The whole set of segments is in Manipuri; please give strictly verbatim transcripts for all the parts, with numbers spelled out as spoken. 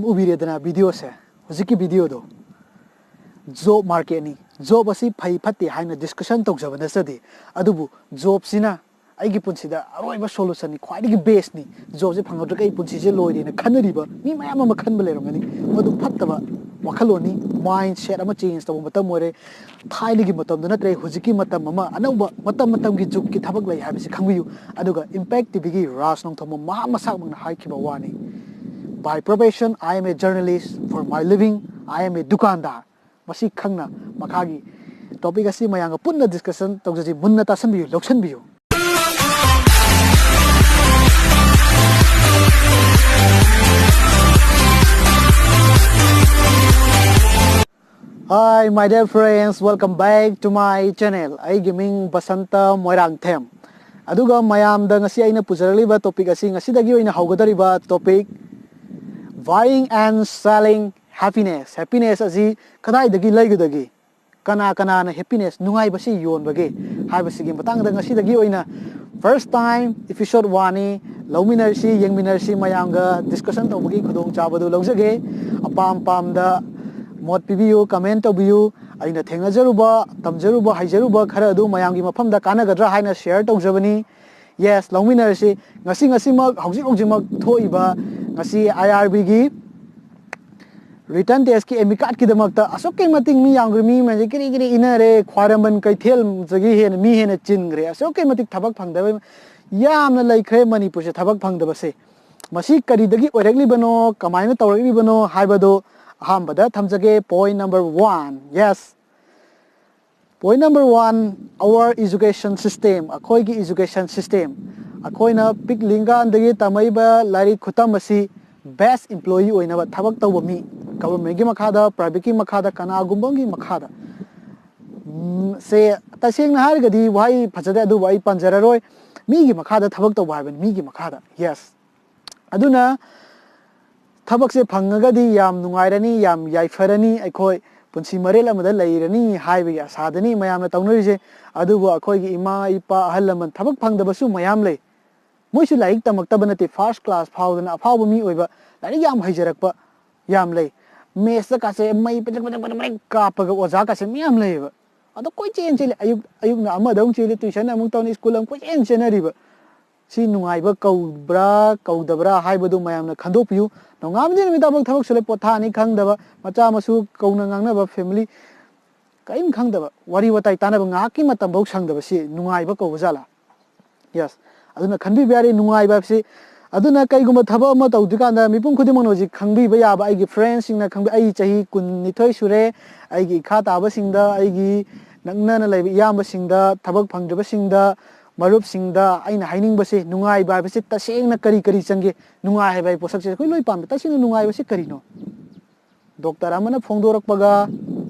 ꯎꯕꯤꯔꯦꯗꯅ videoꯁꯦ, ꯍꯧꯖꯤꯛꯀꯤ videoꯗꯣ job marketꯅꯤ꯫ Job ꯑꯁꯤ ꯐꯩ ꯐꯠꯇꯦ ꯍꯥꯏꯅ discussion ꯇꯧꯖꯕ ꯅꯠꯆꯗꯦ, ꯑꯗꯨꯕꯨ jobꯁꯤꯅ ꯑꯩꯒꯤ ꯄꯨꯟꯁꯤꯗ ꯑꯔꯣꯏꯕ solutionꯅꯤ, ꯈ꯭ꯋꯥꯏꯗꯒꯤ bestꯅꯤ, jobꯁꯦ ꯐꯪꯍꯧꯗ꯭ꯔꯒ ꯑꯩ ꯄꯨꯟꯁꯤꯁꯦ ꯂꯣꯏꯔꯦꯅ ꯈꯟꯅꯔꯤꯕ ꯃꯤ ꯃꯌꯥꯝ ꯑꯃ ꯈꯟꯕ ꯂꯩꯔꯝꯒꯅꯤ꯫ ꯃꯗꯨ ꯐꯠꯇꯕ ꯋꯥꯈꯜꯂꯣꯟꯅꯤ꯫ Mindset ꯑꯃ change ꯇꯧꯕ ꯃꯇꯝ ꯑꯣꯏꯔꯦ꯫ ꯊꯥꯏꯅꯒꯤ ꯃꯇꯝꯗ ꯅꯠꯇ꯭ꯔꯦ, ꯍꯧꯖꯤꯛꯀꯤ ꯃꯇꯝ ꯑꯃ, ꯑꯅꯧꯕ ꯃꯇꯝ ꯃꯇꯝꯒꯤ ꯖꯨꯒꯀꯤ ꯊꯕꯛ ꯂꯩ ꯍꯥꯏꯕꯁꯤ ꯈꯪꯕꯤꯌꯨ꯫ ꯑꯗꯨꯒ Impact TVꯒꯤ ꯔꯥꯖ ꯅꯣꯡꯊꯣꯝꯕꯝ ꯃꯍꯥꯛ ꯃꯁꯥꯃꯛꯅ ꯍꯥꯏꯈꯤꯕ ꯋꯥꯅꯤ, "By profession, I am a journalist. For my living, I am a ꯗꯨꯀꯥꯟꯗꯥꯔ"꯫ ꯃꯁꯤ ꯈꯪꯅ ꯃꯈꯥꯒꯤ topic ꯑꯁꯤ ꯃꯌꯥꯝꯒ ꯄꯨꯟꯅ discussion ꯇꯧꯖꯁꯤ꯫ ꯃꯨꯟꯅ ꯇꯥꯁꯟꯕꯤꯌꯨ, ꯂꯧꯁꯟꯕꯤꯌꯨ꯫ Hi, my dear friends, welcome back to my channel. ꯑꯩꯒꯤ ꯃꯤꯡ ꯕꯁꯟꯇ ꯃꯣꯏꯔꯥꯡꯊꯦꯝ꯫ ꯑꯗꯨꯒ ꯃꯌꯥꯝꯗ ꯉꯁꯤ ꯑꯩꯅ ꯄꯨꯖꯔꯛꯂꯤꯕ topic ꯑꯁꯤ, ꯉꯁꯤꯗꯒꯤ ꯑꯣꯏꯅ ꯍꯧꯒꯗꯧꯔꯤꯕ topic, buying and selling happiness꯫ Happiness ꯑꯁꯤ ꯀꯗꯥꯏꯗꯒꯤ ꯂꯩꯒꯗꯒꯦ? ꯀꯅꯥ ꯀꯅꯥꯅ happiness, ꯅꯨꯡꯉꯥꯏꯕꯁꯤ ꯌꯣꯟꯕꯒꯦ ꯍꯥꯏꯕꯁꯤꯒꯤ ꯃꯇꯥꯡꯗ ꯉꯁꯤꯗꯒꯤ ꯑꯣꯏꯅ first time episode oneꯅꯤ, ꯂꯧꯃꯤꯟꯅꯔꯁꯤ, ꯌꯦꯡꯃꯤꯟꯅꯔꯁꯤ, ꯃꯌꯥꯝꯒ discussion ꯇꯧꯕꯒꯤ ꯈꯨꯗꯣꯡꯆꯥꯕꯗꯨ ꯂꯧꯖꯒꯦ꯫ ꯑꯄꯥꯝ ꯄꯥꯝꯗ ꯃꯣꯠ ꯄꯤꯕꯤꯌꯨ, comment ꯇꯧꯕꯤꯌꯨ꯫ ꯑꯩꯅ ꯊꯦꯡꯅꯖꯔꯨꯕ, ꯇꯝꯖꯔꯨꯕ, ꯍꯩꯖꯔꯨꯕ ꯈꯔ ꯑꯗꯨ ꯃꯌꯥꯝꯒꯤ ꯃꯐꯝꯗ ꯀꯥꯟꯅꯒꯗ꯭ꯔꯥ ꯍꯥꯏꯅ share ꯇꯧꯖꯕꯅꯤ꯫ Yes, ꯂꯧꯃꯤꯟꯅꯔꯁꯤ꯫ ꯉꯁꯤ, ꯉꯁꯤꯃꯛ, ꯍꯧꯖꯤꯛ ꯍꯧꯖꯤꯛꯃꯛ ꯊꯣꯛꯏꯕ ꯉꯁꯤ IRBꯒꯤ written testꯀꯤ admit cardꯀꯤꯗꯃꯛꯇ ꯑꯁꯨꯛꯀꯤ ꯃꯇꯤꯛ ꯃꯤ ꯌꯥꯝꯈ꯭ꯔꯦ, ꯃꯤ ꯃꯌꯥꯝꯁꯦ ꯀꯤꯔꯤ ꯀꯤꯔꯤ ꯏꯟꯅꯔꯦ, ꯈ꯭ꯋꯥꯏꯔꯝꯕꯟ ꯀꯩꯊꯦꯜꯗꯒꯤ ꯍꯦꯟꯅ, ꯃꯤ ꯍꯦꯟꯅ ꯆꯤꯟꯈ꯭ꯔꯦ꯫ ꯑꯁꯨꯛꯀꯤ ꯃꯇꯤꯛ ꯊꯕꯛ ꯐꯪꯗꯕ ꯌꯥꯝꯅ ꯂꯩꯈ꯭ꯔꯦ ꯃꯅꯤꯄꯨꯔꯁꯦ, ꯊꯕꯛ ꯐꯪꯗꯕꯁꯦ꯫ ꯃꯁꯤ ꯀꯔꯤꯗꯒꯤ ꯑꯣꯏꯔꯛꯂꯤꯕꯅꯣ, ꯀꯃꯥꯏꯅ ꯇꯧꯔꯛꯂꯤꯕꯅꯣ ꯍꯥꯏꯕꯗꯣ ꯑꯍꯥꯟꯕꯗ ꯊꯝꯖꯒꯦ, point number one꯫ Yes, point number one, our education system, ꯑꯩꯈꯣꯏꯒꯤ education system꯫ ꯑꯩꯈꯣꯏꯅ ꯄꯤꯛꯂꯤꯉꯥꯟꯗꯒꯤ ꯇꯝꯃꯛꯏꯕ ꯂꯥꯏꯔꯤꯛ ꯈꯨꯇꯝ ꯑꯁꯤ best employee ꯑꯣꯏꯅꯕ, ꯊꯕꯛ ꯇꯧꯕ ꯃꯤ, governmentꯀꯤ ꯃꯈꯥꯗ, privateꯀꯤ ꯃꯈꯥꯗ, ꯀꯅꯥꯒꯨꯝꯕ ꯑꯃꯒꯤ ꯃꯈꯥꯗ, ꯎꯝ, ꯁꯦ, ꯇꯁꯦꯡꯅ ꯍꯥꯏꯔꯒꯗꯤ ꯋꯥꯍꯩ ꯐꯖꯗꯦ, ꯑꯗꯨꯕꯨ ꯑꯩ ꯄꯟꯖꯔꯔꯣꯏ, ꯃꯤꯒꯤ ꯃꯈꯥꯗ ꯊꯕꯛ ꯇꯧꯕ ꯍꯥꯏꯕꯅꯤ, ꯃꯤꯒꯤ ꯃꯈꯥꯗ꯫ Yes꯫ ꯑꯗꯨꯅ ꯊꯕꯛꯁꯦ ꯐꯪꯉꯒꯗꯤ ꯌꯥꯝ ꯅꯨꯡꯉꯥꯏꯔꯅꯤ, ꯌꯥꯝ ꯌꯥꯏꯐꯔꯅꯤ, ꯑꯩꯈꯣꯏ ꯄꯨꯟꯁꯤ ꯃꯔꯦꯜ ꯑꯃꯗ ꯂꯩꯔꯅꯤ ꯍꯥꯏꯕꯒꯤ ꯑꯁꯥꯗꯅꯤ ꯃꯌꯥꯝꯅ ꯇꯧꯅꯔꯤꯁꯦ꯫ ꯑꯗꯨꯕꯨ ꯑꯩꯈꯣꯏꯒꯤ ꯏꯃꯥ, ꯏꯄꯥ, ꯑꯍꯜ ꯂꯃꯟ ꯊꯕꯛ ꯐꯪꯗꯕꯁꯨ ꯃꯌꯥꯝ ꯂꯩ꯫ ꯃꯣꯏꯁꯨ ꯂꯥꯏꯔꯤꯛ ꯇꯝꯃꯛꯇꯕ ꯅꯠꯇꯦ, first class ꯐꯥꯎꯗꯅ ꯑꯐꯥꯎꯕ ꯃꯤ ꯑꯣꯏꯕ, ꯂꯥꯏꯔꯤꯛ ꯌꯥꯝ ꯍꯩꯖꯔꯛꯄ, ꯌꯥꯝ ꯂꯩ꯫ ꯃꯦꯠꯁꯇ ꯀꯥꯁꯦ ꯃꯩ ꯄꯗ꯭ꯔꯛ ꯄꯗ꯭ꯔꯛ ꯄꯗ꯭ꯔꯛ ꯄꯗ꯭ꯔꯛ ꯀꯥꯞꯄꯒ ꯑꯣꯖꯥ ꯀꯥꯁꯦ ꯃꯌꯥꯝ ꯂꯩꯌꯦꯕ꯫ ꯑꯗꯣ ꯀꯣꯏꯆꯦꯟ ꯆꯦꯜꯂꯤ, ꯑꯌꯨꯛ ꯑꯌꯨꯛꯅ ꯑꯃꯗ ꯑꯃꯨꯛ ꯆꯦꯜꯂꯤ, ꯇꯨꯏꯁꯟ ꯑꯃꯨꯛ ꯇꯧꯅꯤ, ꯁ꯭ꯀꯨꯜ ꯑꯃꯨꯛ ꯀꯣꯏꯆꯦꯟ ꯆꯦꯟꯅꯔꯤꯕ꯫ ꯁꯤ ꯅꯨꯡꯉꯥꯏꯕ ꯀꯧꯕ꯭ꯔꯥ ꯀꯧꯗꯕ꯭ꯔꯥ ꯍꯥꯏꯕꯗꯨ ꯃꯌꯥꯝꯅ ꯈꯟꯗꯣꯛꯄꯤꯌꯨ꯫ ꯅꯣꯡꯉꯥꯟꯕꯗꯒꯤ ꯅꯨꯃꯤꯠ ꯇꯥꯐꯥꯎ ꯊꯕꯛ ꯁꯨꯂꯦ, ꯄꯣꯊꯥꯅꯤ ꯈꯪꯗꯕ, ꯃꯆꯥ ꯃꯁꯨ ꯀꯧꯅ ꯉꯥꯡꯅꯕ ꯐꯦꯃꯤꯂꯤ ꯀꯔꯤꯝ ꯈꯪꯗꯕ, ꯋꯥꯔꯤ ꯋꯥꯇꯥꯏ ꯇꯥꯟꯅꯕ ꯉꯥꯏꯍꯥꯛꯀꯤ ꯃꯇꯝꯐꯥꯎ ꯁꯪꯗꯕ, ꯁꯤ ꯅꯨꯡꯉꯥꯏꯕ ꯀꯧꯕ ꯖꯥꯠꯂꯥ? ꯌꯦꯁ꯫ ꯑꯗꯨꯅ ꯈꯟꯕꯤꯕ ꯌꯥꯔꯦ ꯅꯨꯡꯉꯥꯏꯕ ꯍꯥꯏꯕꯁꯤ꯫ ꯑꯗꯨꯅ ꯀꯩꯒꯨꯝꯕ ꯊꯕꯛ ꯑꯃ ꯇꯧꯗ꯭ꯔꯤꯀꯥꯟꯗ ꯃꯤꯄꯨꯝ ꯈꯨꯗꯤꯡꯃꯛꯅ ꯍꯧꯖꯤꯛ ꯈꯪꯕꯤꯕ ꯌꯥꯕ, ꯑꯩꯒꯤ ꯐ꯭ꯔꯦꯟꯁꯤꯡꯅ ꯈꯪꯕꯤ, ꯑꯩ ꯆꯍꯤ ꯀꯨꯟꯅꯤꯊꯣꯏ ꯁꯨꯔꯦ, ꯑꯩꯒꯤ ꯏꯈꯥ ꯇꯥꯕꯁꯤꯡꯗ, ꯑꯩꯒꯤ ꯅꯛꯅꯅ ꯂꯩꯕ ꯏꯌꯥꯝꯕꯁꯤꯡꯗ, ꯊꯕꯛ ꯐꯪꯗ꯭ꯔꯤꯕꯁꯤꯡꯗ, ꯃꯔꯨꯞꯁꯤꯡꯗ ꯑꯩꯅ ꯍꯥꯏꯅꯤꯡꯕꯁꯦ, ꯅꯨꯡꯉꯥꯏꯕ ꯍꯥꯏꯕꯁꯤ ꯇꯁꯦꯡꯅ ꯀꯔꯤ ꯀꯔꯤ ꯆꯪꯒꯦ? ꯅꯨꯡꯉꯥꯏ ꯍꯥꯏꯕ ꯍꯥꯏ ꯄꯣꯠꯁꯛꯁꯦ ꯑꯩꯈꯣꯏ ꯂꯣꯏ ꯄꯥꯝꯃꯤ꯫ ꯇꯁꯦꯡꯅ ꯅꯨꯡꯉꯥꯏꯕꯁꯤ ꯀꯔꯤꯅꯣ? ꯗꯣꯛꯇꯔ ꯑꯃꯅ ꯐꯣꯡꯗꯣꯔꯛꯄꯒ,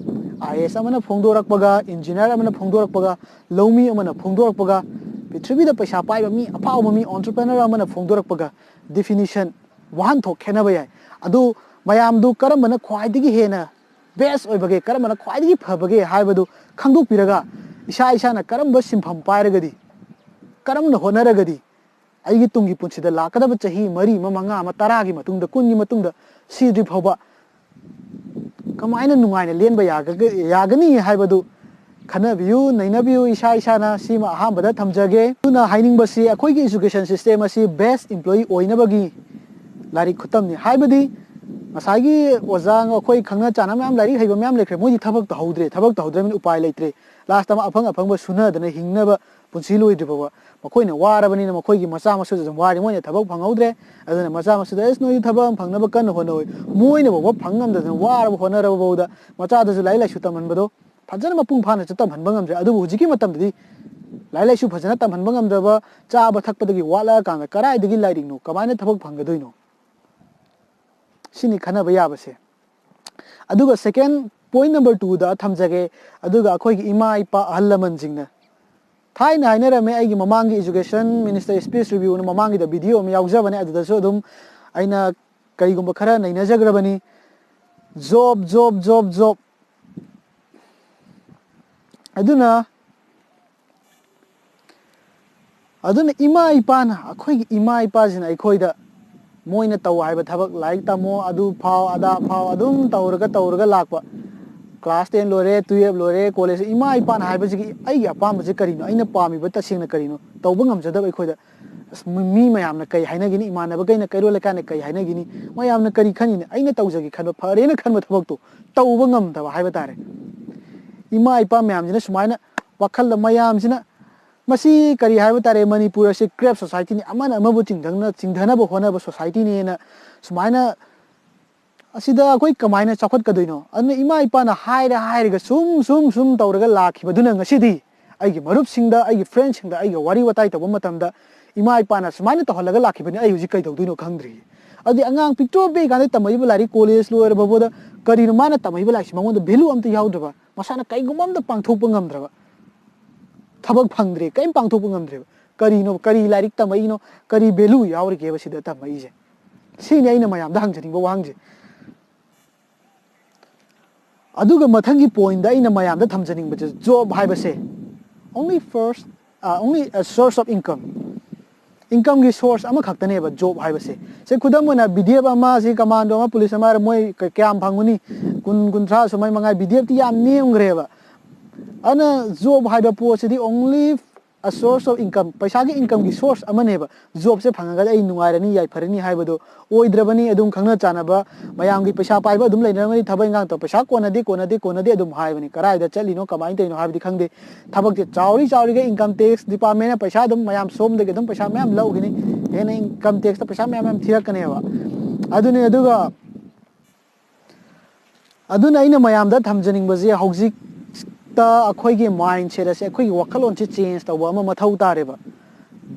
ꯑꯥꯏ ꯑꯦꯁ ꯑꯃꯅ ꯐꯣꯡꯗꯣꯔꯛꯄꯒ, ꯏꯟꯖꯤꯅꯤꯌꯥꯔ ꯑꯃꯅ ꯐꯣꯡꯗꯣꯔꯛꯄꯒ, ꯂꯧꯃꯤ ꯑꯃꯅ ꯐꯣꯡꯗꯣꯔꯛꯄꯒ, ꯄ꯭ꯔꯤꯊꯤꯕꯤꯗ ꯄꯩꯁꯥ ꯄꯥꯏꯕ ꯃꯤ, ꯑꯐꯥꯎꯕ ꯃꯤ, ꯑꯣꯟꯇꯔꯄ꯭ꯔꯦꯅꯔ ꯑꯃꯅ ꯐꯣꯡꯗꯣꯔꯛꯄꯒ, ꯗꯤꯐꯤꯅꯤꯁꯟ, ꯋꯥꯍꯟꯊꯣꯛ ꯈꯦꯠꯅꯕ ꯌꯥꯏ꯫ ꯑꯗꯨ ꯃꯌꯥꯝꯗꯨ ꯀꯔꯝꯕꯅ ꯈ꯭ꯋꯥꯏꯗꯒꯤ ꯍꯦꯟꯅ ꯕꯦꯁ ꯑꯣꯏꯕꯒꯦ, ꯀꯔꯝꯕꯅ ꯈ꯭ꯋꯥꯏꯗꯒꯤ ꯐꯕꯒꯦ ꯍꯥꯏꯕꯗꯨ ꯈꯪꯗꯣꯛꯄꯤꯔꯒ, ꯏꯁꯥ ꯏꯁꯥꯅ ꯀꯔꯝꯕ ꯁꯤꯟꯐꯝ ꯄꯥꯏꯔꯒꯗꯤ, ꯀꯔꯝꯅ ꯍꯣꯠꯅꯔꯒꯗꯤ ꯑꯩꯒꯤ ꯇꯨꯡꯒꯤ ꯄꯨꯟꯁꯤꯗ ꯂꯥꯛꯀꯗꯕ ꯆꯍꯤ ꯃꯔꯤ ꯑꯃ, ꯃꯉꯥ ꯑꯃ, ꯇꯔꯥꯒꯤ ꯃꯇꯨꯡꯗ, ꯀꯨꯟꯒꯤ ꯃꯇꯨꯡꯗ ꯁꯤꯗ꯭ꯔꯤ ꯐꯥꯎꯕ ꯀꯃꯥꯏꯅ ꯅꯨꯡꯉꯥꯏꯅ ꯂꯦꯟꯕ ꯌꯥꯒ-, ꯌꯥꯒꯅꯤ ꯍꯥꯏꯕꯗꯨ ꯈꯟꯅꯕꯤꯌꯨ, ꯅꯩꯅꯕꯤꯌꯨ ꯏꯁꯥ ꯏꯁꯥꯅ꯫ ꯁꯤꯃ ꯑꯍꯥꯟꯕꯗ ꯊꯝꯖꯒꯦ꯫ ꯑꯗꯨꯅ ꯍꯥꯏꯅꯤꯡꯕꯁꯤ, ꯑꯩꯈꯣꯏꯒꯤ ꯏꯖꯨꯀꯦꯁꯟ ꯁꯤꯁꯇꯦꯝ ꯑꯁꯤ ꯕꯦꯁ ꯏꯝꯄ꯭ꯂꯣꯌꯤ ꯑꯣꯏꯅꯕꯒꯤ ꯂꯥꯏꯔꯤꯛ ꯈꯨꯇꯝꯅꯤ꯫ ꯍꯥꯏꯕꯗꯤ ꯉꯁꯥꯏꯒꯤ ꯑꯣꯖꯥ, ꯑꯩꯈꯣꯏ ꯈꯪꯅ ꯆꯥꯟꯅ ꯃꯌꯥꯝ, ꯂꯥꯏꯔꯤꯛ ꯍꯩꯕ ꯃꯌꯥꯝ ꯂꯩꯈ꯭ꯔꯦ, ꯃꯣꯏꯗꯤ ꯊꯕꯛ ꯇꯧꯍꯧꯗ꯭ꯔꯦ, ꯊꯕꯛ ꯇꯧꯍꯧꯗ꯭ꯔꯕꯅꯤꯅ ꯎꯄꯥꯏ ꯂꯩꯇ꯭ꯔꯦ꯫ ꯂꯥꯁꯇ ꯑꯃ ꯑꯐꯪ ꯑꯐꯪꯕ ꯁꯨꯅꯗꯅ ꯍꯤꯡꯅꯕ ꯄꯨꯟꯁꯤ ꯂꯣꯏꯗ꯭ꯔꯤ ꯐꯥꯎꯕ ꯃꯈꯣꯏꯅ ꯋꯥꯔꯕꯅꯤꯅ ꯃꯈꯣꯏꯒꯤ ꯃꯆꯥ ꯃꯁꯨꯁꯨ ꯑꯗꯨꯝ ꯋꯥꯔꯤ, ꯃꯣꯏꯅ ꯊꯕꯛ ꯐꯪꯍꯧꯗ꯭ꯔꯦ꯫ ꯑꯗꯨꯅ ꯃꯆꯥ ꯃꯁꯨꯗ, "ꯑꯁ, ꯅꯣꯏꯗꯤ ꯊꯕꯛ ꯑꯃ ꯐꯪꯅꯕ ꯀꯟꯅ ꯍꯣꯠꯅꯧ"꯫ ꯃꯣꯏꯅꯐꯥꯎꯕ ꯐꯪ ꯉꯝꯗꯗꯅ ꯋꯥꯔꯕ ꯍꯣꯠꯅꯔꯕ ꯐꯥꯎꯗ ꯃꯆꯥꯗꯁꯨ ꯂꯥꯏꯔꯤꯛ ꯂꯥꯏꯁꯨ ꯇꯝꯍꯟꯕꯗꯣ ꯐꯖꯅ ꯃꯄꯨꯡ ꯐꯥꯅꯁꯨ ꯇꯝꯍꯟꯕ ꯉꯝꯗ꯭ꯔꯦ꯫ ꯑꯗꯨꯕꯨ ꯍꯧꯖꯤꯛꯀꯤ ꯃꯇꯝꯗꯗꯤ ꯂꯥꯏꯔꯤꯛ ꯂꯥꯏꯁꯨ ꯐꯖꯅ ꯇꯝꯍꯟꯕ ꯉꯝꯗ꯭ꯔꯕ, ꯆꯥꯕ ꯊꯛꯄꯗꯒꯤ ꯋꯥꯠꯂꯛꯑꯀꯥꯟꯗ ꯀꯗꯥꯏꯗꯒꯤ ꯂꯥꯏꯔꯤꯛꯅꯣ, ꯀꯃꯥꯏꯅ ꯊꯕꯛ ꯐꯪꯒꯗꯣꯏꯅꯣ? ꯁꯤꯅꯤ ꯈꯟꯅꯕ ꯌꯥꯕꯁꯦ꯫ ꯑꯗꯨꯒ second point number twoꯗ ꯊꯝꯖꯒꯦ꯫ ꯑꯗꯨꯒ ꯑꯩꯈꯣꯏꯒꯤ ꯏꯃꯥ ꯏꯄꯥ ꯑꯍꯜ ꯂꯃꯟꯁꯤꯡꯅ ꯊꯥꯏꯅ ꯍꯥꯏꯅꯔꯝꯃꯦ, ꯑꯩꯒꯤ ꯃꯃꯥꯡꯒꯤ education minister speech reviewꯅ ꯃꯃꯥꯡꯒꯤꯗ video ꯑꯃ ꯌꯥꯎꯖꯕꯅꯦ, ꯑꯗꯨꯗꯁꯨ ꯑꯗꯨꯝ ꯑꯩꯅ ꯀꯔꯤꯒꯨꯝꯕ ꯈꯔ ꯅꯩꯅꯖꯈ꯭ꯔꯕꯅꯤ꯫ Job, job, job, job꯫ ꯑꯗꯨꯅ, ꯑꯗꯨꯅ ꯏꯃꯥ ꯏꯄꯥꯅ, ꯑꯩꯈꯣꯏꯒꯤ ꯏꯃꯥ ꯏꯄꯥꯁꯤꯅ ꯑꯩꯈꯣꯏꯗ ꯃꯣꯏꯅ ꯇꯧ ꯍꯥꯏꯕ ꯊꯕꯛ, ꯂꯥꯏꯔꯤꯛ ꯇꯝꯃꯣ, ꯑꯗꯨ ꯐꯥꯎ ꯑꯗꯥ ꯐꯥꯎ, ꯑꯗꯨꯝ ꯇꯧꯔꯒ ꯇꯧꯔꯒ ꯂꯥꯛꯄ꯫ ꯀ꯭ꯂꯥꯁ ꯇꯦꯟ ꯂꯣꯏꯔꯦ, ꯇꯨꯌꯦꯜꯞ ꯂꯣꯏꯔꯦ, ꯀꯣꯂꯦꯖ, ꯏꯃꯥ ꯏꯄꯥꯅ ꯍꯥꯏꯕꯁꯤꯒꯤ ꯑꯩꯒꯤ ꯑꯄꯥꯝꯕꯁꯦ ꯀꯔꯤꯅꯣ, ꯑꯩꯅ ꯄꯥꯝꯃꯤꯕ ꯇꯁꯦꯡꯅ ꯀꯔꯤꯅꯣ ꯇꯧꯕ ꯉꯝꯖꯗꯕ ꯑꯩꯈꯣꯏꯗ, ꯑꯁ, ꯃꯤ ꯃꯌꯥꯝꯅ ꯀꯩ ꯍꯥꯏꯅꯒꯤꯅꯤ, ꯏꯃꯥꯟꯅꯕꯈꯩꯅ, ꯀꯩꯔꯣꯜ ꯂꯩꯀꯥꯏꯅ ꯀꯩ ꯍꯥꯏꯅꯒꯤꯅꯤ, ꯃꯌꯥꯝꯅ ꯀꯔꯤ ꯈꯟꯒꯤꯅꯤ, ꯑꯩꯅ ꯇꯧꯖꯒꯦ ꯈꯟꯕ, ꯐꯔꯦꯅ ꯈꯟꯕ ꯊꯕꯛꯇꯣ ꯇꯧꯕ ꯉꯝꯗꯕ ꯍꯥꯏꯕ ꯇꯥꯔꯦ꯫ ꯏꯃꯥ ꯏꯄꯥ ꯃꯌꯥꯝꯁꯤꯅ ꯁꯨꯃꯥꯏꯅ ꯋꯥꯈꯜꯗ, ꯃꯌꯥꯝꯁꯤꯅ, ꯃꯁꯤ ꯀꯔꯤ ꯍꯥꯏꯕ ꯇꯥꯔꯦ, ꯃꯅꯤꯄꯨꯔ ꯑꯁꯤ ꯀ꯭ꯔꯦꯞ ꯁꯣꯁꯥꯏꯇꯤꯅꯤ, ꯑꯃꯅ ꯑꯃꯕꯨ ꯆꯤꯡꯊꯅ-, ꯆꯤꯡꯊꯅꯕ ꯍꯣꯠꯅꯕ ꯁꯣꯁꯥꯏꯇꯤꯅꯦꯅ ꯁꯨꯃꯥꯏꯅ, ꯑꯁꯤꯗ ꯑꯩꯈꯣꯏ ꯀꯃꯥꯏꯅ ꯆꯥꯎꯈꯠꯀꯗꯣꯏꯅꯣ? ꯑꯗꯨꯅ ꯏꯃꯥ ꯏꯄꯥꯅ ꯍꯥꯏꯔ ꯍꯥꯏꯔꯒ ꯁꯨꯝ ꯁꯨꯝ ꯁꯨꯝ ꯇꯧꯔꯒ ꯂꯥꯛꯈꯤꯕꯗꯨꯅ ꯉꯁꯤꯗꯤ ꯑꯩꯒꯤ ꯃꯔꯨꯞꯁꯤꯡꯗ, ꯑꯩꯒꯤ ꯐ꯭ꯔꯦꯟꯁꯤꯡꯗ ꯑꯩꯒ ꯋꯥꯔꯤ ꯋꯥꯇꯥꯏ ꯇꯧꯕ ꯃꯇꯝꯗ ꯏꯃꯥ ꯏꯄꯥꯅ ꯁꯨꯃꯥꯏꯅ ꯇꯧꯍꯜꯂꯒ ꯂꯥꯛꯈꯤꯕꯅꯤ, ꯑꯩ ꯍꯧꯖꯤꯛ ꯀꯩꯗꯧꯗꯣꯏꯅꯣ ꯈꯪꯗ꯭ꯔꯤ꯫ ꯑꯗꯨꯗꯤ ꯑꯉꯥꯡ ꯄꯤꯛꯇ꯭ꯔꯨ ꯄꯤꯛꯏꯀꯥꯟꯗ ꯇꯝꯃꯛꯏꯕ ꯂꯥꯏꯔꯤꯛ, ꯀꯣꯂꯦꯖ ꯂꯣꯏꯔꯕ ꯐꯥꯎꯕꯗ ꯀꯔꯤꯅꯣ ꯃꯥꯅ ꯇꯝꯃꯛꯏꯕ ꯂꯥꯏꯔꯤꯛꯁꯤ ꯃꯉꯣꯟꯗ ꯚꯦꯂꯨ ꯑꯝꯇ ꯌꯥꯎꯗ꯭ꯔꯕ, ꯃꯁꯥꯅ ꯀꯩꯒꯨꯝꯕ ꯑꯝꯇ ꯄꯥꯡꯊꯣꯛꯄ ꯉꯝꯗ꯭ꯔꯕ, ꯊꯕꯛ ꯐꯪꯗ꯭ꯔꯦ, ꯀꯔꯤꯝ ꯄꯥꯡꯊꯣꯛꯄ ꯉꯝꯗ꯭ꯔꯦꯕ꯫ ꯀꯔꯤꯅꯣ, ꯀꯔꯤ ꯂꯥꯏꯔꯤꯛ ꯇꯝꯃꯛꯏꯅꯣ, ꯀꯔꯤ ꯚꯦꯂꯨ ꯌꯥꯎꯔꯤꯒꯦꯕ ꯁꯤꯗ ꯇꯝꯃꯛꯏꯁꯦ? ꯁꯤꯅꯤ ꯑꯩꯅ ꯃꯌꯥꯝꯗ ꯍꯪꯖꯅꯤꯡꯕ ꯋꯥꯍꯪꯁꯦ꯫ ꯑꯗꯨꯒ ꯃꯊꯪꯒꯤ ꯄꯣꯏꯟꯗ ꯑꯩꯅ ꯃꯌꯥꯝꯗ ꯊꯝꯖꯅꯤꯡꯕꯁꯦ, ꯖꯣꯕ ꯍꯥꯏꯕꯁꯦ only first, only a source of income, ꯏꯟꯀꯝꯒꯤ ꯁꯣꯔꯁ ꯑꯃꯈꯛꯇꯅꯦꯕ ꯖꯣꯕ ꯍꯥꯏꯕꯁꯦ꯫ ꯁꯦ, ꯈꯨꯗꯝ ꯑꯣꯏꯅ ꯕꯤ ꯗꯤ ꯑꯦꯐ ꯑꯃ, ꯁꯤ ꯀꯃꯥꯟꯗꯣ ꯑꯃ, ꯄꯨꯂꯤꯁ ꯑꯃ ꯍꯥꯏꯔ ꯃꯣꯏ ꯀ-, ꯀꯌꯥꯝ ꯐꯪꯒꯅꯤ? ꯀꯨꯟ, ꯀꯨꯟꯊ꯭ꯔꯥ ꯁꯨꯃꯥꯏ ꯃꯉꯥꯏ, ꯕꯤ ꯗꯤ ꯑꯦꯐꯇꯤ ꯌꯥꯝ ꯅꯦꯝꯈ꯭ꯔꯦꯕ꯫ ꯑꯗꯨꯅ ꯖꯣꯕ ꯍꯥꯏꯕ ꯄꯣꯠꯁꯤꯗꯤ only a source of income, ꯄꯩꯁꯥꯒꯤ ꯏꯟꯀꯝꯒꯤ ꯁꯣꯔꯁ ꯑꯃꯅꯦꯕ꯫ ꯖꯣꯕꯁꯦ ꯐꯪꯉꯒꯗꯤ ꯑꯩ ꯅꯨꯡꯉꯥꯏꯔꯅꯤ, ꯌꯥꯏꯐꯔꯅꯤ ꯍꯥꯏꯕꯗꯣ ꯑꯣꯏꯗ꯭ꯔꯕꯅꯤ꯫ ꯑꯗꯨꯝ ꯈꯪꯅ ꯆꯥꯟꯅꯕ ꯃꯌꯥꯝꯒꯤ ꯄꯩꯁꯥ ꯄꯥꯏꯕ ꯑꯗꯨꯝ ꯂꯩꯅꯔꯝꯒꯅꯤ, ꯊꯕꯛ ꯏꯟꯈꯥꯡ ꯇꯧ, ꯄꯩꯁꯥ ꯀꯣꯟꯅꯗꯦ, ꯀꯣꯟꯅꯗꯦ, ꯀꯣꯟꯅꯗꯦ ꯑꯗꯨꯝ ꯍꯥꯏꯕꯅꯤ꯫ ꯀꯗꯥꯏꯗ ꯆꯠꯂꯤꯅꯣ, ꯀꯃꯥꯏꯅ ꯇꯧꯔꯤꯅꯣ ꯍꯥꯏꯕꯗꯤ ꯈꯪꯗꯦ꯫ ꯊꯕꯛꯁꯦ ꯆꯥꯎꯔꯤ ꯆꯥꯎꯔꯤꯒꯩ ꯏꯟꯀꯝ ꯇꯦꯛꯁ ꯗꯤꯄꯥꯔꯠꯃꯦꯟꯅ ꯄꯩꯁꯥ ꯑꯗꯨꯝ ꯃꯌꯥꯝ ꯁꯣꯝꯗꯒꯤ ꯑꯗꯨꯝ ꯄꯩꯁꯥ ꯃꯌꯥꯝ ꯂꯧꯈꯤꯅꯤ, ꯍꯦꯟꯅ ꯏꯟꯀꯝ ꯇꯦꯛꯁꯇ ꯄꯩꯁꯥ ꯃꯌꯥꯝ ꯃꯌꯥꯝ ꯊꯤꯔꯛꯀꯅꯦꯕ꯫ ꯑꯗꯨꯅꯤ꯫ ꯑꯗꯨꯒ ꯑꯗꯨꯅ ꯑꯩꯅ ꯃꯌꯥꯝꯗ ꯊꯝꯖꯅꯤꯡꯕꯁꯦ, ꯍꯧꯖꯤꯛꯇ ꯑꯩꯈꯣꯏꯒꯤ ꯃꯥꯏꯟ ꯁꯦꯠ ꯑꯁꯦ, ꯑꯩꯈꯣꯏꯒꯤ ꯋꯥꯈꯜꯂꯣꯟꯁꯦ ꯆꯦꯟꯖ ꯇꯧꯕ ꯑꯃ ꯃꯊꯧ ꯇꯥꯔꯦꯕ꯫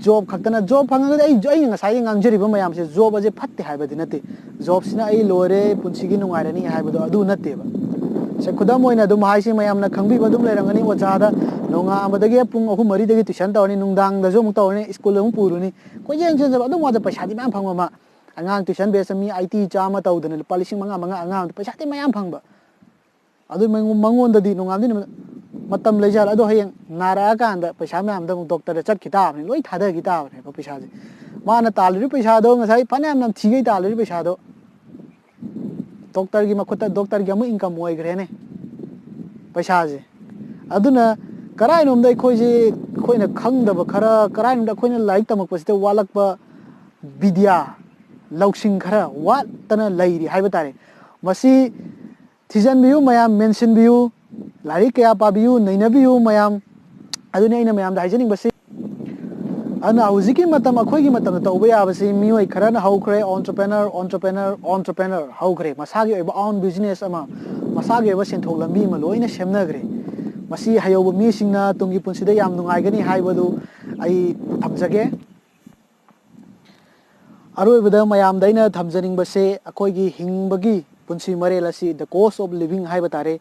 ꯖꯣꯕ ꯈꯛꯇꯅ, ꯖꯣꯕ ꯐꯪꯉꯒꯗꯤ ꯑꯩ, ꯑꯩꯅ ꯉꯁꯥꯏꯗꯒꯤ ꯉꯥꯡꯖꯔꯤꯕ ꯃꯌꯥꯝꯁꯦ, ꯖꯣꯕ ꯑꯁꯦ ꯐꯠꯇꯦ ꯍꯥꯏꯕꯗꯤ ꯅꯠꯇꯦ꯫ ꯖꯣꯕꯁꯤꯅ ꯑꯩ ꯂꯣꯏꯔꯦ, ꯄꯨꯟꯁꯤꯒꯤ ꯅꯨꯡꯉꯥꯏꯔꯅꯤ ꯍꯥꯏꯕꯗꯣ ꯑꯗꯨ ꯅꯠꯇꯦꯕ꯫ ꯁꯦ, ꯈꯨꯗꯝ ꯑꯣꯏꯅ ꯑꯗꯨꯝ ꯍꯥꯏꯁꯤ, ꯃꯌꯥꯝꯅ ꯈꯪꯕꯤꯕ ꯑꯗꯨꯝ ꯂꯩꯔꯝꯒꯅꯤ, ꯑꯣꯖꯥꯗ ꯅꯣꯡꯉꯥꯟꯕꯗꯒꯤ ꯄꯨꯡ ꯑꯍꯨꯝ ꯃꯔꯤꯗꯒꯤ ꯇꯨꯏꯁꯟ ꯇꯧꯔꯅꯤ, ꯅꯨꯡꯗꯥꯡꯗꯁꯨ ꯑꯃꯨꯛ ꯇꯧꯔꯅꯤ, ꯁ꯭ꯀꯨꯜ ꯑꯃꯨꯛ ꯄꯨꯔꯨꯅꯤ, ꯀꯣꯏꯆꯦꯟ ꯆꯦꯟꯖꯕ, ꯑꯗꯨꯝ ꯋꯥꯗ ꯄꯩꯁꯥꯗꯤ ꯃꯌꯥꯝ ꯐꯪꯕ ꯑꯃ꯫ ꯑꯉꯥꯡ ꯇꯨꯏꯁꯟ ꯕꯦꯁ ꯃꯤ ꯑꯩꯠꯇꯤ, ꯆꯥꯝꯃ ꯇꯧꯗꯅ ꯂꯨꯄꯥ ꯂꯤꯁꯤꯡ ꯃꯉꯥ, ꯃꯉꯥ ꯑꯉꯥꯡꯗ ꯄꯩꯁꯥꯗꯤ ꯃꯌꯥꯝ ꯐꯪꯕ꯫ ꯑꯗꯨ ꯃꯉꯣ-, ꯃꯉꯣꯟꯗꯗꯤ ꯅꯣꯡꯉꯥꯟꯕꯗꯩ ꯅꯨꯃꯤꯠ ꯃꯇꯝ ꯂꯩꯖꯔ, ꯑꯗꯣ ꯍꯌꯦꯡ ꯅꯥꯔꯛꯑꯀꯥꯟꯗ ꯄꯩꯁꯥ ꯃꯌꯥꯝꯗ ꯑꯃꯨꯛ ꯗꯣꯛꯇꯔꯗ ꯆꯠꯈꯤ ꯇꯥꯕꯅꯤ, ꯂꯣꯏ ꯊꯥꯗꯈꯤ ꯇꯥꯕꯅꯦꯕ ꯄꯩꯁꯥꯁꯦ꯫ ꯃꯥꯅ ꯇꯥꯜꯂꯤꯕ ꯄꯩꯁꯥꯗꯣ ꯉꯁꯥꯏ ꯐꯅꯌꯥꯝ ꯅꯝꯊꯤꯒꯩ ꯇꯥꯜꯂꯤꯕ ꯄꯩꯁꯥꯗꯣ ꯗꯣꯛꯇꯔꯒꯤ ꯃꯈꯨꯠꯇ, ꯗꯣꯛꯇꯔꯒꯤ ꯑꯃꯨꯛ income ꯑꯣꯏꯈ꯭ꯔꯦꯅꯦ ꯄꯩꯁꯥꯁꯦ꯫ ꯑꯗꯨꯅ ꯀꯔꯥꯏꯅꯣꯝꯗ ꯑꯩꯈꯣꯏꯁꯦ, ꯑꯩꯈꯣꯏꯅ ꯈꯪꯗꯕ ꯈꯔ, ꯀꯔꯥꯏꯅꯣꯝꯗ ꯑꯩꯈꯣꯏꯅ ꯂꯥꯏꯔꯤꯛ ꯇꯝꯃꯛꯄꯁꯤꯗ ꯋꯥꯠꯂꯛꯄ ꯕꯤꯗ꯭ꯌꯥ, ꯂꯧꯁꯤꯡ ꯈꯔ ꯋꯥꯠꯇꯅ ꯂꯩꯔꯤ ꯍꯥꯏꯕ ꯇꯥꯔꯦ꯫ ꯃꯁꯤ ꯊꯤꯖꯤꯟꯕꯤꯌꯨ ꯃꯌꯥꯝ, ꯃꯦꯟꯁꯤꯟꯕꯤꯌꯨ, ꯂꯥꯏꯔꯤꯛ ꯀꯌꯥ ꯄꯥꯕꯤꯌꯨ, ꯅꯩꯅꯕꯤꯌꯨ ꯃꯌꯥꯝ꯫ ꯑꯗꯨꯅꯤ ꯑꯩꯅ ꯃꯌꯥꯝꯗ ꯍꯥꯏꯖꯅꯤꯡꯕꯁꯤ꯫ ꯑꯗꯨꯅ ꯍꯧꯖꯤꯛꯀꯤ ꯃꯇꯝ, ꯑꯩꯈꯣꯏꯒꯤ ꯃꯇꯝꯗ ꯇꯧꯕ ꯌꯥꯕꯁꯤ ꯃꯤꯑꯣꯏ ꯈꯔꯅ ꯍꯧꯈ꯭ꯔꯦ, entrepreneur, entrepreneur, entrepreneur ꯍꯧꯈ꯭ꯔꯦ, ꯃꯁꯥꯒꯤ ꯑꯣꯏꯕ own business ꯑꯃ, ꯃꯁꯥꯒꯤ ꯑꯣꯏꯕ ꯁꯦꯟꯊꯣꯛ ꯂꯝꯕꯤ ꯑꯃ ꯂꯣꯏꯅ ꯁꯦꯝꯅꯈ꯭ꯔꯦ꯫ ꯃꯁꯤ ꯍꯩꯍꯧꯕ ꯃꯤꯁꯤꯡꯅ ꯇꯨꯡꯒꯤ ꯄꯨꯟꯁꯤꯗ ꯌꯥꯝ ꯅꯨꯡꯉꯥꯏꯒꯅꯤ ꯍꯥꯏꯕꯗꯨ ꯑꯩ ꯊꯝꯖꯒꯦ꯫ ꯑꯔꯣꯏꯕꯗ ꯃꯌꯥꯝꯗ ꯑꯩꯅ ꯊꯝꯖꯅꯤꯡꯕꯁꯦ, ꯑꯩꯈꯣꯏꯒꯤ ꯍꯤꯡꯕꯒꯤ ꯄꯨꯟꯁꯤ ꯃꯔꯦꯜ ꯑꯁꯤ, the cost of living ꯍꯥꯏꯕ ꯇꯥꯔꯦ,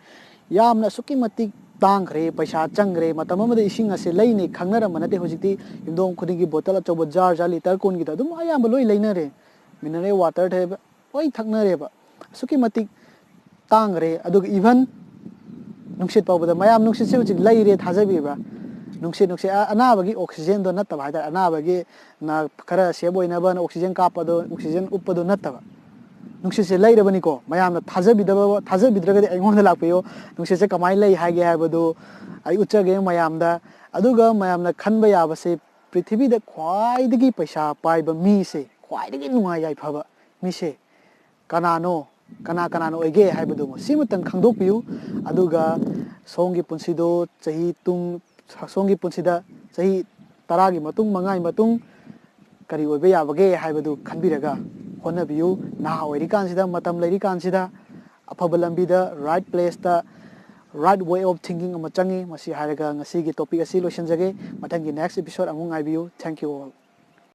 ꯌꯥꯝꯅ ꯑꯁꯨꯛꯀꯤ ꯃꯇꯤꯛ ꯇꯥꯡꯈ꯭ꯔꯦ, ꯄꯩꯁꯥ ꯆꯪꯈ꯭ꯔꯦ꯫ ꯃꯇꯝ ꯑꯃꯗ ꯏꯁꯤꯡ ꯑꯁꯦ ꯂꯩꯅꯤ ꯈꯪꯅꯔꯝꯕ ꯅꯠꯇꯦ꯫ ꯍꯧꯖꯤꯛꯇꯤ ꯌꯨꯝꯊꯣꯡ ꯈꯨꯗꯤꯡꯒꯤ bottle ꯑꯆꯧꯕ, jar jar, liter ꯀꯨꯟꯒꯤꯗ ꯑꯗꯨꯝ ꯑꯌꯥꯝꯕ ꯂꯣꯏ ꯂꯩꯅꯔꯦ꯫ Mineral water ꯊꯛꯑꯦꯕ, ꯂꯣꯏ ꯊꯛꯅꯔꯦꯕ꯫ ꯑꯁꯨꯛꯀꯤ ꯃꯇꯤꯛ ꯇꯥꯡꯈ꯭ꯔꯦ꯫ ꯑꯗꯨꯒ even ꯅꯨꯡꯁꯤꯠ ꯐꯥꯎꯕꯗ, ꯃꯌꯥꯝ, ꯅꯨꯡꯁꯤꯠꯁꯦ ꯍꯧꯖꯤꯛ ꯂꯩꯔꯦ, ꯊꯥꯖꯕꯤꯕ꯭ꯔꯥ? ꯅꯨꯡꯁꯤꯠ, ꯅꯨꯡꯁꯤꯠ, ꯑ-, ꯑꯅꯥꯕꯒꯤ oxygenꯗꯣ ꯅꯠꯇꯕ ꯍꯥꯏꯇꯥꯔꯦ, ꯑꯅꯥꯕꯒꯤ ꯅ-, ꯈꯔ safe ꯑꯣꯏꯅꯕꯅ oxygen ꯀꯥꯞꯄꯗꯣ, oxygen ꯎꯞꯄꯗꯣ ꯅꯠꯇꯕ, ꯅꯨꯡꯁꯤꯠꯁꯦ ꯂꯩꯔꯕꯅꯤꯀꯣ꯫ ꯃꯌꯥꯝꯅ ꯊꯥꯖꯕꯤꯗꯕ, ꯊꯥꯖꯕꯤꯗ꯭ꯔꯒꯗꯤ ꯑꯩꯉꯣꯟꯗ ꯂꯥꯛꯄꯤꯌꯨ꯫ ꯅꯨꯡꯁꯤꯠꯁꯦ ꯀꯃꯥꯏꯅ ꯂꯩ ꯍꯥꯏꯒꯦ ꯍꯥꯏꯕꯗꯨ ꯑꯩ ꯎꯠꯆꯒꯦ ꯃꯌꯥꯝꯗ꯫ ꯑꯗꯨꯒ ꯃꯌꯥꯝꯅ ꯈꯟꯕ ꯌꯥꯕꯁꯦ, ꯄ꯭ꯔꯤꯊꯤꯕꯤꯗ ꯈ꯭ꯋꯥꯏꯗꯒꯤ ꯄꯩꯁꯥ ꯄꯥꯏꯕ ꯃꯤꯁꯦ, ꯈ꯭ꯋꯥꯏꯗꯒꯤ ꯅꯨꯡꯉꯥꯏ ꯌꯥꯏꯐꯕ ꯃꯤꯁꯦ ꯀꯅꯥꯅꯣ, ꯀꯅꯥ ꯀꯅꯥꯅ ꯑꯣꯏꯒꯦ ꯍꯥꯏꯕꯗꯨ ꯁꯤꯃꯇꯪ ꯈꯪꯗꯣꯛꯄꯤꯌꯨ꯫ ꯑꯗꯨꯒ ꯁꯣꯝꯒꯤ ꯄꯨꯟꯁꯤꯗꯣ ꯆꯍꯤ ꯇꯨꯡ, ꯁꯣꯝꯒꯤ ꯄꯨꯟꯁꯤꯗ ꯆꯍꯤ ꯇꯔꯥꯒꯤ ꯃꯇꯨꯡ, ꯃꯉꯥꯒꯤ ꯃꯇꯨꯡ ꯀꯔꯤ ꯑꯣꯏꯕ ꯌꯥꯕꯒꯦ ꯍꯥꯏꯕꯗꯨ ꯈꯟꯕꯤꯔꯒ ꯍꯣꯠꯅꯕꯤꯌꯨ꯫ ꯅꯍꯥ ꯑꯣꯏꯔꯤꯀꯥꯟꯁꯤꯗ, ꯃꯇꯝ ꯂꯩꯔꯤꯀꯥꯟꯁꯤꯗ ꯑꯐꯕ ꯂꯝꯕꯤꯗ, right placeꯇ, right way of thinking ꯑꯃ ꯆꯪꯉꯤ꯫ ꯃꯁꯤ ꯍꯥꯏꯔꯒ ꯉꯁꯤꯒꯤ topic ꯑꯁꯤ ꯂꯣꯏꯁꯤꯟꯖꯒꯦ꯫ ꯃꯊꯪꯒꯤ next episode ꯑꯃꯨꯛ ꯉꯥꯏꯕꯤꯌꯨ꯫ Thank you all.